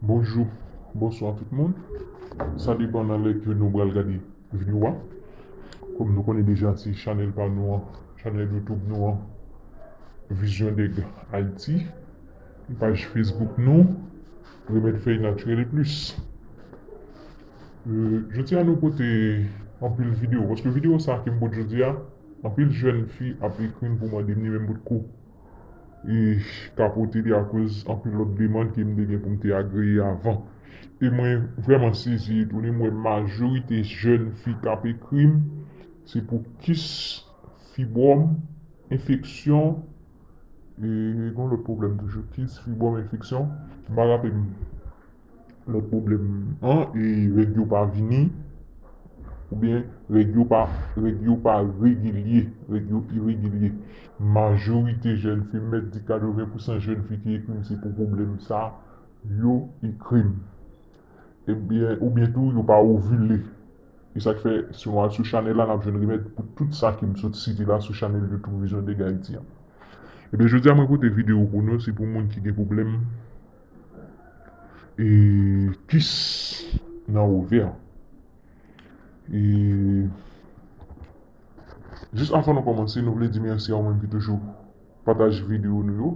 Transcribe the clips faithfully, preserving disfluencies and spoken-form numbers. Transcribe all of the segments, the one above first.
Bonjou, bonswa tout moun. Sa depann nan lè ke nou pral gade videyo a. Kòm nou konnen deja, se chanèl pa nou an, chanèl YouTube nou an, Vision Deg Haïti, paj Facebook nou, Remèd Fèy Natirèl e plis. Euh, jodi a nou pote anpil videyo, paske videyo sa ke m pote jodi a, anpil jèn fi ap ekri m pou mande m li menm potko e ka pote li akoz anpil lòt demann ke m te gen pou m te agreye avan. E mwen vrèman sezi, etone, m wè majorite jèn fi k ap ekri m, se pou kis, fibwòm, enfeksyon, e gen lòt pwoblèm toujou, kis, fibwòm, enfeksyon, m pa raple m lòt pwoblèm an, e règ yo pa vini, oubyen règ yo pa, règ yo pa regilye, règ yo iregilye. Majorite jèn fi, m mèt di katreven pousan jèn fi ki ekri m, se pou pwoblèm sa yo ekri m. Ebyen, oubyen tou, yo pa ovile. E sa k fè, si nou al sou chanèl la, n ap jwenn remèd pou tout sa ke m sot site la sou chanèl YouTube Vision Deg Haïti an. Ebyen, jodi a, mwen pote videyo pou nou, se pou moun ki gen pwoblèm e kis nan ovè. E jis anvan nou kòmanse, nou vle di mèsi a ou menm ki toujou pataje videyo nou yo.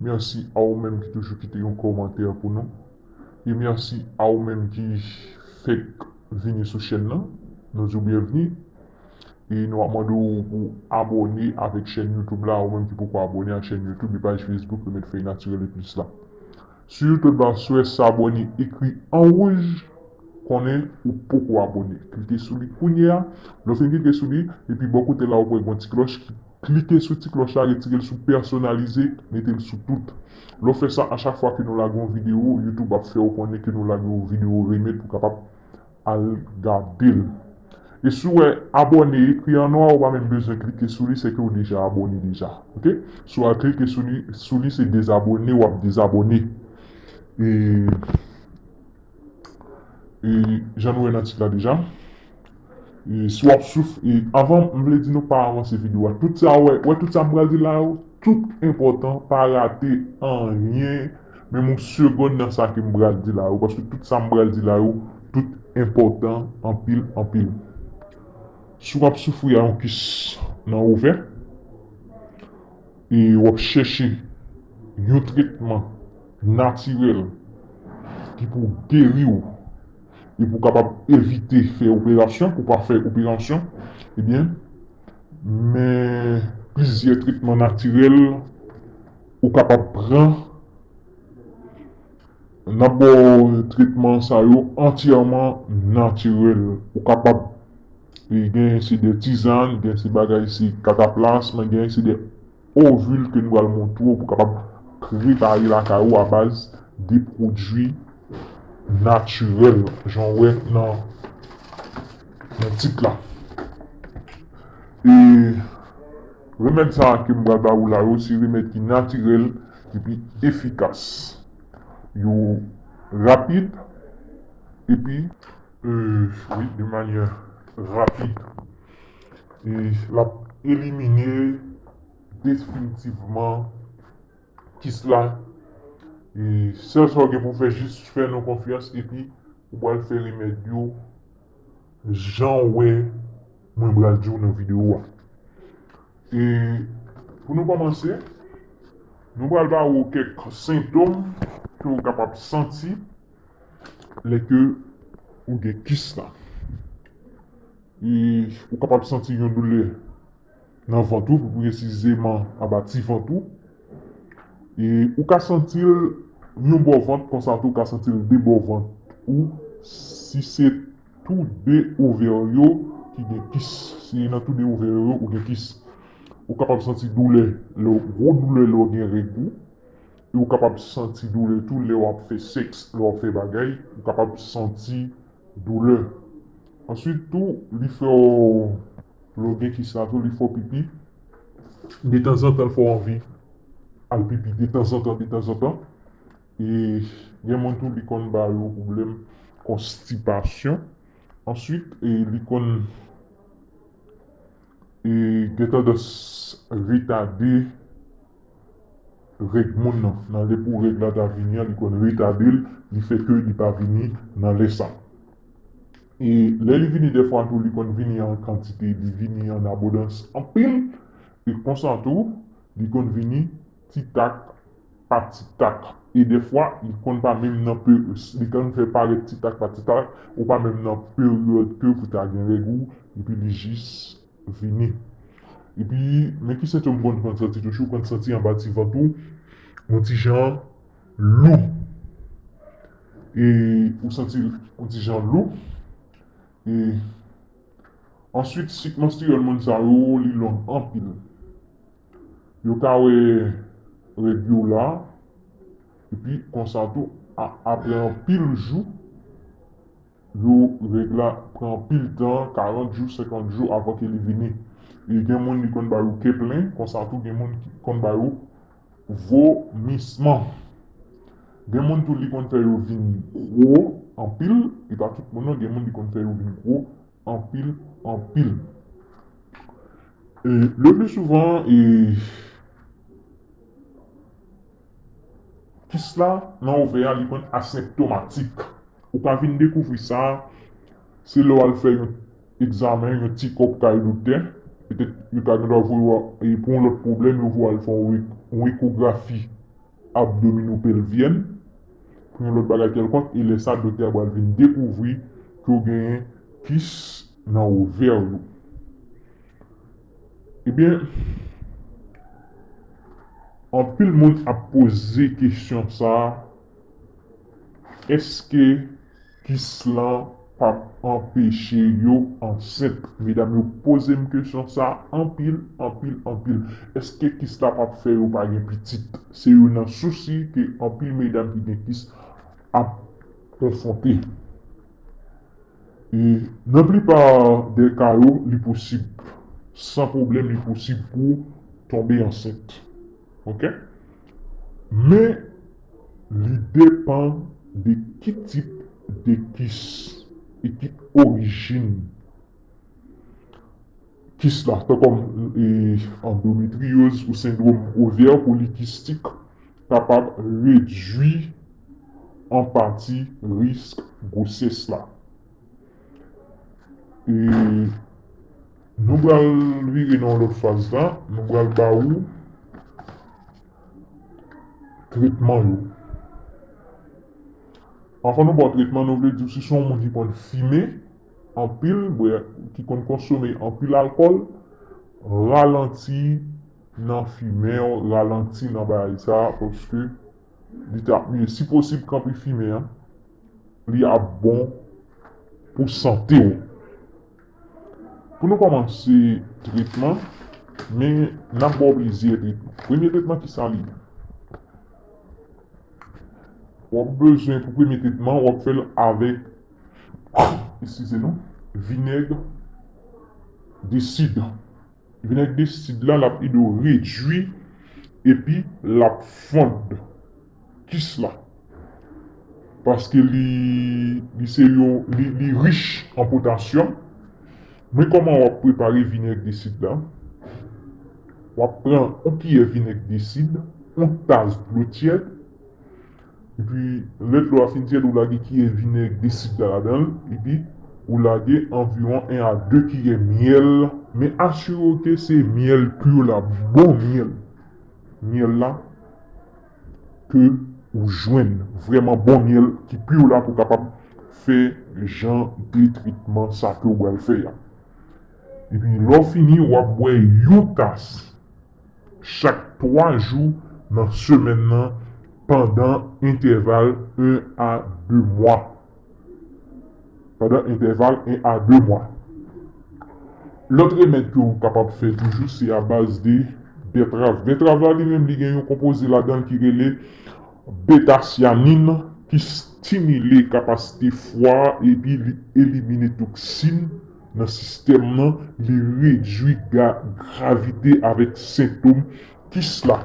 Mèsi a ou menm ki toujou kite yon kòmantè pou nou. E mèsi a ou menm ki fèk vini sou chèn nan. Nou di w byenvni. E nou ap mande w pou abòne avèk chèn YouTube la, ou menm ki poko abòne ak chèn YouTube e paj Facebook Remèd Fèy Natirèl e plis la. Si w te ba swè s'abonner ekri an wouj, konnen ou poko abòne. Klike sou li kounye a. Lè w fin klike sou li, epi bò kote la ou wè gon ti klòch ki klike sou ti klòch la, retire l sou pèsonalize, mete l sou tout. Lè w fè sa, a chak fwa ke nou lage yon videyo, YouTube ap fè w konnen ke nou lage yon videyo remèd pou w kapab al gade l. E si w wè abòne ekri an nwa, ou pa menm bezwen klike sou li, se ke w deja abòne deja. Oke? Si w al klike sou li, sou li, se dezabòne, w ap dezabòne. E, e jan nou wè nan tit la deja. E si w ap souf, e avan, m vle di nou pa avanse videyo a. Tout sa, wè, wè tout sa m pral di la yo, tout enpòtan, pa rate anyen, menm yon segonn nan sa ke m pral di la yo, paske tout sa m pral di la yo, tout enpòtan anpil, anpil. Si w ap soufri a yon kis nan ovè, e w ap chèche yon tretman natirèl ki pou geri w e pou kapab evite fè operasyon, pou pa fè operasyon, ebyen, men plizyè tretman natirèl ou kapab pran. N ap ba w tretman sa yo antyèman natirèl. Ou kapab, e, gen se de tizàn, gen se bagay se kataplasm, gen se de ovil ke nou pral montre w pou kapab prepare lakay ou abaz de pwodui natirèl, jan w wè nan, nan tit la. E remèd sa a ke m pral ba ou la yo, se remèd ki natirèl epi efikas. Yo rapid, epi, euh, wi, de manyè rapid. E l ap elimine definitivman kis la. E sèl sa w gen pou w fè, jis fè nou konfyans, epi ou pral fè remèd yo jan w wè mwen pral di w nan videyo a. E pou nou kòmanse, nou pral ba ou kèk sentòm ke ou kapab santi lè ke ou gen kis la. E ou kapab santi yon doulè nan vant ou, pi presizeman anba ti vant ou. E ou ka santi l yon bò vant, konsa tou ou ka santi l de bò vant ou, si se tou de ovè yo ki gen kis, si nan tou de ovè yo ou gen kis. Ou kapab santi doulè, lè w, gwo doulè lè w gen règ ou. E ou kapab santi doulè tou lè w ap fè sèks, lè w ap fè bagay, ou kapab santi doulè. Answit tou, li fè w, lè w gen kis la tou, li fè w pipi. Detanzantan, l fè w anvi al pipi detanzantan, detanzantan. E gen moun tou, li konn ba yo pwoblèm konstipasyon. Answit, e li konn, e gen tandans retade règ moun nan. Nan lè pou règ la ta vini an, li konn retade l, li fè ke li pa vini nan lè sa. E lè li vini dèfwa tou, li konn vini an kantite, li vini an abondans anpil, e konsa tou, li konn vini ti tak pa ti tak. E dèfwa, li konn pa menm nan pe, li konn fè parèt ti tak pa ti tak, ou pa menm nan peryòd ke pou ta gen règ ou, epi li jis vini. Epi, men ki sentòm konn konn santi tou, ou konn santi anba ti vant ou, yon ti jan lou. E ou santi yon ti jan lou. E answit, sik manstriyèl moun sa yo, li long anpil. Yo ka wè règ yo la, epi konsa tou, a- apre anpil jou, yo règ la pran anpil tan, karant jou, senkant jou avan ke li vini. E gen moun li konn ba yo kè plen, konsa tou gen moun ki konn ba yo vomisman. Gen moun tou li konn fè yo vin gwo anpil, e pa tout moun non, gen moun li konn fè yo vin gwo anpil, anpil. E le pli souvan, e kis la nan ovè a, li konn asenptomatik. Ou ka vin dekouvri sa, se lè w al fè yon egzamen, yon tchekòp kay doktè. Petèt, yo ta gen dwa voye w a- e pou yon lòt pwoblèm, yo voye w al fè yon ek- yon ekografi abdominopelvienne, pou yon lòt bagay kèlkonk, e lè sa, doktè a pral vin dekouvri ke w genyen kis nan ovè yo. Ebyen, anpil moun ap poze kesyon sa, èske kis lan p ap anpeche yo ansent? Medam yo poze m kesyon sa anpil, anpil, anpil. Èske kis la p ap fè yo pa gen pitit? Se youn nan sousi ke anpil medam ki gen kis ap konfwonte. E nan plipa de ka yo, li posib. San pwoblèm, li posib pou tonbe ansent. Oke? Men, li depann de ki tip de kis e ki orijin kis la, tankou, e, andometriyoz ou sendwòm ovè polikistik, kapab redwi an pati risk gwosès la. E nou pral vire nan yon lòt faz la, nou pral ba ou tretman yo. Anvan nou ba w tretman, nou vle di w si se yon moun ki konn fimen anpil, bwè, ki konn konsome anpil alkòl, ralanti nan fimen w, ralanti nan bagay sa, paske li t ap mye. Si posib, kanpe fimen an, li ap bon pou sante w. Pou nou kòmanse tretman, men n ap ba w plizyè tretman. Premye tretman, ki sa li ye? W ap bezwen pou premye tretman, w ap fè l avèk, eskize nou, vinèg de sid. Vinèg de sid la, l ap ede w redwi epi l ap fonn kis la. Paske li, li se yon, li, li rich an potasyòm. Men kòman w ap prepare vinèg de sid la? W ap pran yon kiyè vinèg de sid, yon tas dlo tyèd, epi lè dlo a fin tyèd, ou lage kiyè vinèg de sid la ladan l, epi ou lage anviwon en a de kiyè myèl, men asire w ke se myèl pi w la, bon myèl. Myèl la ke ou jwenn, vrèman bon myèl ki pi w la pou w kapab fè jan de tretman sa ke w pral fè a. Epi lè w fini, w ap bwè yon tas chak twa jou nan semèn nan pandan entèval en a de mwa. Pandan entèval en a de mwa. Lòt remèd ke w kapab fè toujou, se a baz de bètrav. Bètrav la, li menm, li gen yon konpoze ladan l ki rele betasyanin, ki stimile kapasite fwa a epi li elimine toksin nan sistèm nan, li redwi ga- gravite avèk sentòm kis la.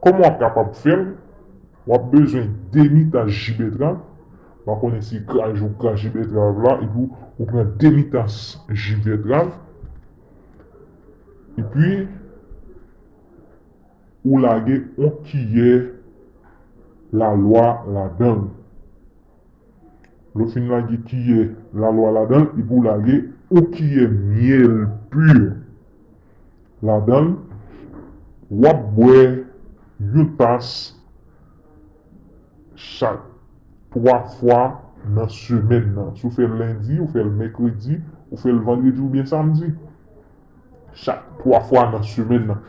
Kòman w ap kapab fè l? W ap bezwen demi tas ji bètrav. M pa konnen si kraje ou kraje bètrav la, epi ou pran demi tas ji bètrav. Epi, ou lage yon kiyè lalwa ladan l. Lè w fin lage kiyè lalwa ladan l, epi w lage yon kiyè myèl pi ladan l, w ap bwè yon tas chak twa fwa nan semèn nan. Si w fè l lendi, ou fè l mèkredi, ou fè l vandredi oubyen samdi. Chak twa fwa nan semèn nan.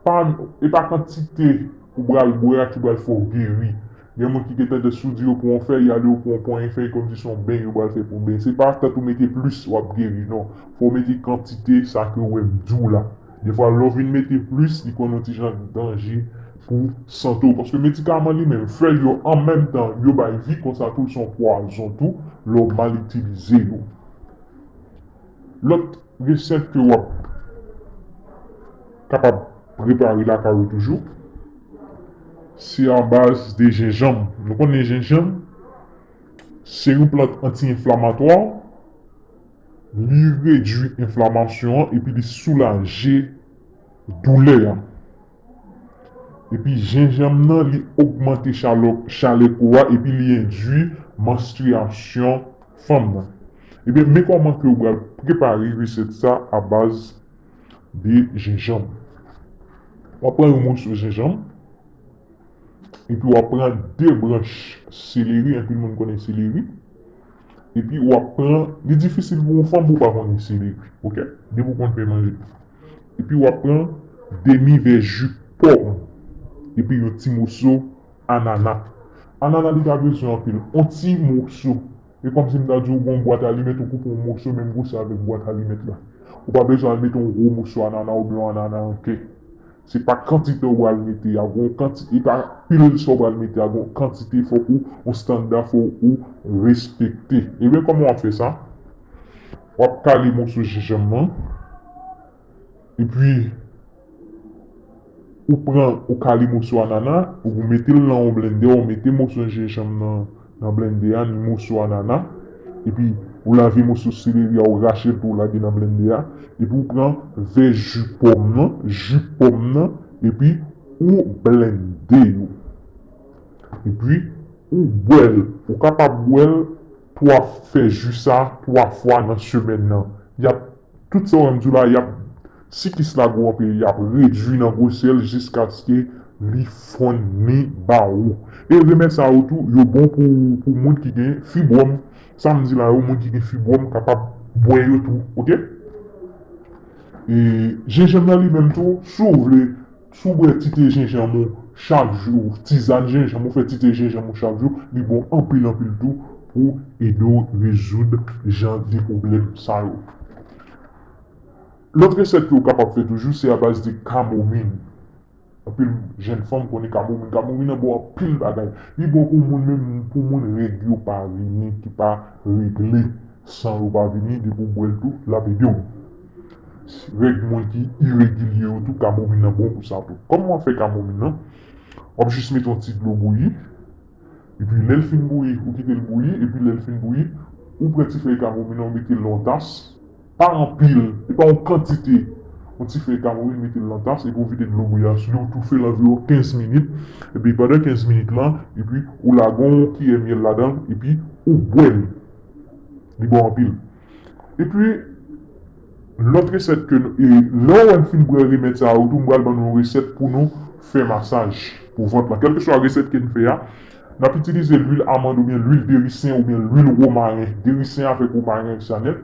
Pa, e pa kantite ou pral bwè a ki pral fè w geri. Gen moun ki gen tandans, si w di yo pran yon fèy, y ale yo pran yon ponyen fèy kòmsi se yon beny yo pral fè pou beny. Se pa tank ou mete plis w ap geri, non. Fò w mete kantite sa ke w wè m di w la. Defwa, lè w vin mete plis, li konn yon ti jan danje pou sante w. Paske medikaman li menm, fèy yo an menm tan, yo bay vi, konsa tou, se yon pwazon tou, lè w mal itilize yo. Lòt resèt ke w ap kapab prepare lakay ou toujou, se a baz de jenjanm. Nou konnen jenjanm, se yon plant anti-enflamatwa, li redui enflamasyon an epi li soulaje doulè a. Epi jenjanm nan, li ogmante chalè, chalè kò a epi li endui manstriyasyon fanm nan. Ebyen, men kòman ke ou pral prepare resèt sa a baz de jenjanm. W ap pran yon moso jenjanm, epi w ap pran de branch seleri, anpil moun konnen seleri. Epi w ap pran, li difisil pou yon fanm pou pa konnen seleri, oke? Depi w konn fè manje. Epi w ap pran demi vè ji pòm, epi yon ti moso anana. Anana li pa bezwen anpil, yon ti moso. E kòmsi m ta di w gen yon bwat alimèt, ou koupe yon moso menm gwosè avèk bwat alimèt la. Ou pa bezwen al mete yon gwo moso anana oubyen yon anana antyè. Se pa kantite w pral mete a, gon kantite, e pa pil sa w pral mete a, gon kantite fòk ou, yon estanda fòk ou respekte. Ebyen, kòman w ap fè sa? W ap kale moso jenjanm nan, epi ou pran, ou kale moso anana, ou mete l nan yon blendè, ou mete moso jenjanm nan, nan blendè a, ni moso anana, epi ou lave moso seleri a, ou rache l tou, ou lage nan blendè a, epi ou pran vè ji pòm nan, ji pòm nan, epi ou blende yo. Epi ou bwè l, ou kapab bwè l twa, fè ji sa twa fwa nan semèn nan. Y ap, tout sa w wè m di w la, y ap, si kis la gwo anpil, y ap redui nan gwosè l jiskaske li fonn ni ba ou. E remèd sa yo tou, yo bon pou, pou moun ki gen fibwòm. Sa m di la yo, moun ki gen fibwòm kapab bwè yo tou, oke? E jenjanm nan li menm tou, si w vle, si w bwè ti te jenjanm ou chak jou, tizàn jenjanm ou, fè ti te jenjanm ou chak jou, li bon anpil, anpil tou pou ede w rezoud jan de pwoblèm sa yo. Lòt resèt ke w kapab fè toujou, se a baz de kamomin. Anpil jèn fanm konnen kamomin. Kamomin nan bon anpil bagay. Li bon pou moun menm, pou moun règ yo pa vini, ki pa regle, san yo pa vini, depi w bwè l tou, l ap ede w. Règ moun ki iregilye yo tou, kamomin nan bon pou sa tou. Kòman w ap fè kamomin nan? W ap jis mete yon ti dlo bouyi, epi lè l fin bouyi, ou kite l bouyi, epi lè l fin bouyi, ou pran ti fèy kamomin nan, ou mete l nan yon tas, pa anpil, e pa yon kantite. Yon ti fèy kamomin, mete l nan tas, epi ou vide dlo bouyi a sou li, ou toufe l anviwon kenz minit, epi pandan kenz minit lan, epi ou lage yon kiyè myèl ladan l, epi ou bwè l. Li bon anpil. Epi, lòt resèt ke nou, e, lè w wè n fin bwè remèd sa yo tou, m pral ban nou yon resèt pou nou fè masaj pou vant lan. Kèlkeswa resèt ke n fè a, n ap itilize lwil amann oubyen lwil derisen oubyen lwil womaren. Derisen avèk womaren sa nèt.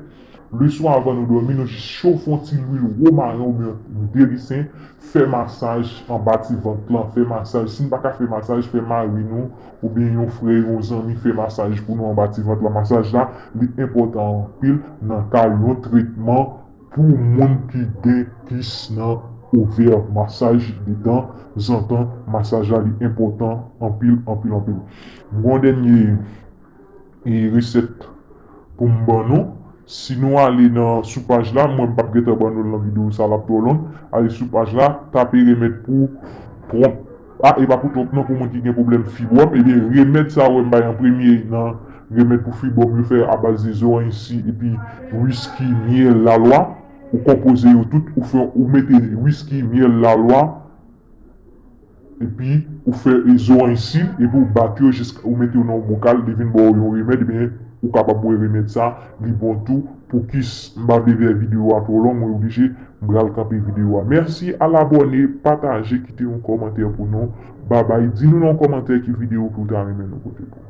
Leswa, anvan nou dòmi, nou jis chofe yon ti lwil womaren oubyen derisen, fè masaj anba ti vant lan, fè masaj. Si n pa ka fè masaj, fè mari nou oubyen yon frè, yon zanmi fè masaj pou nou anba ti vant lan. Masaj la, li enpòtan anpil nan ka yon tretman pou moun ki gen kis nan ovè. Masaj de tanzantan, masaj la, li enpòtan anpil, anpil, anpil. M gen yon dènye e resèt pou m ban nou. Si nou ale nan, sou paj la, mwen m p ap gentan ban nou l nan videyo sa, l ap twò long. Ale sou paj la, tape remèd pou twonp. A, e pa pou twonp non, pou moun ki gen pwoblèm fibwòm. Ebyen, remèd sa a, wè m bay an premye nan remèd pou fibwòm yo fè abaz de zoranj si epi wiski, myèl, lalwa. Ou konpoze yo tout, ou fè, ou mete wiski, myèl, lalwa, epi ou fè zoranj sil, epi ou bat yo jiska ou mete yo nan yon bokal, li vin ba w yon remèd, ebyen, ou kapab bwè remèd sa, li bon tou pou kis. M pa vle fè videyo a twò long, mwen oblije, m pral kanpe videyo a. Mèsi al abòne, pataje, kite yon kòmantè pou nou. Babay, di nou nan yon kòmantè ki videyo ke w ta renmen nou pote pou.